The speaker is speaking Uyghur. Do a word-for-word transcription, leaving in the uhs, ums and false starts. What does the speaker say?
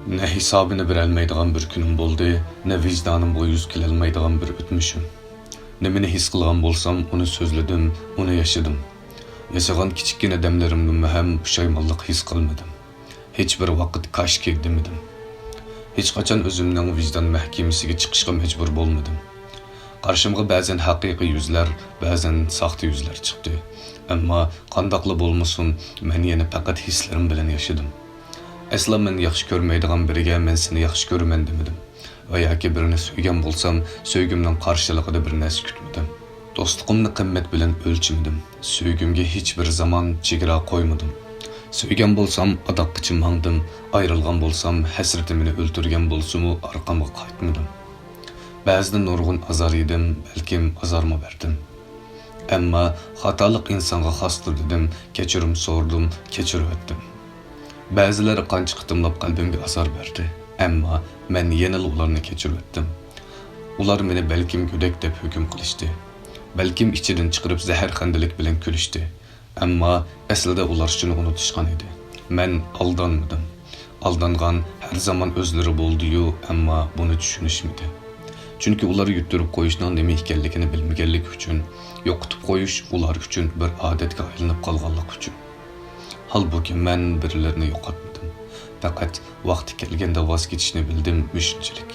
نە ھېسابىنى بېرەلمەيدىغان بىر كۈنۈم بولدى، نە ۋىجدانىمغا يۈز كېلەلمەيدىغان بىر ئۆتمۈشۈم. نېمىنى ھېس قىلغان بولسام، ئۇنى سۆزلىدىم، ئۇنى ياشىدىم. ياشىغان كىچىككىنە دەملىرىمدىمۇ ھەم پۇشايمانلىق ھېس قىلمىدىم. ھېچبىر ۋاقىت كاشكى دېمىدىم. ھېچقاچان ئۆزۈمنىڭ ۋىجدان مەھكىمىسىگە چىقىشقا مەجبۇر بولمىدىم. قارشىمغا بەزەن ھەقىقىي يۈزلەر، بەزەن ساختا يۈزلەر چىقتى. ئەمما قانداقلا بولمىسۇن، مەن يەنە پەقەت ھېسلىرىم بىلەن ياشىدىم. ئەسلا مەن ياخشى كۆرمەيدىغان بىرىگە مەن سېنى ياخشى كۆرىمەن دېمىدىم. ۋە ياكى بىرىنى سۆيگەن بولسام، سۆيگۈمنىڭ قارشىلىقىدا بىر نەرسە كۈتمىدىم. دوستلۇقۇمنى قىممەت بىلەن ئۆلچىمىدىم. سۆيگۈمگە ھېچبىر زامان چېگرا قويمىدىم. سۆيگەن بولسام، ئاداققىچە ماڭدىم. ئايرىلغان بولسام، ھەسرىتى مېنى ئۆلتۈرگەن بولسىمۇ، ئارقامغا قايتمىدىم. بەزىدە نۇرغۇن ئازار يېدىم، بەلكىم ئازارمۇ بەردىم. ئەمما خاتالىق ئىنسانغا خاستۇر دېدىم، كەچۈرۈم سورىدىم، كەچۈرۈۋەتتىم. بەزىلەر قانچە قېتىملاپ قەلبىمگە ئازار بەردى، ئەمما مەن يەنىلا ئۇلارنى كەچۈرۈۋەتتىم. ئۇلار مېنى بەلكىم گۆدەك دەپ ھۆكۈم قىلىشتى. بەلكىم ئىچىدىن چىقىرىپ زەھەرخەندىلىك بىلەن كۈلۈشتى. ئەمما ئەسلىدە ئۇلار شۇنى ئۇنتۇشقان ئىدى. مەن ئالدانمىدىم. ئالدانغان ھەر زامان ئۆزلىرى بولدىيۇ، ئەمما بۇنى چۈشىنىشمىدى. چۈنكى ئۇلار يۈتتۈرۈپ قويۇشنىڭ نېمە ئىكەنلىكىنى بىلمىگەنلىكى ئۈچۈن، يوقىتىپ قويۇش ئۇلار ئۈچۈن بىر ئادەتكە ئايلىنىپ قالغانلىقى ئۈچۈن. ھالبۇكى، مەن بىرلىرىنى يوقاتمىدىم. پەقەت ۋاقتى كەلگەندە ۋاز كېچىشنى بىلدىم، مۇشۇنچىلىك.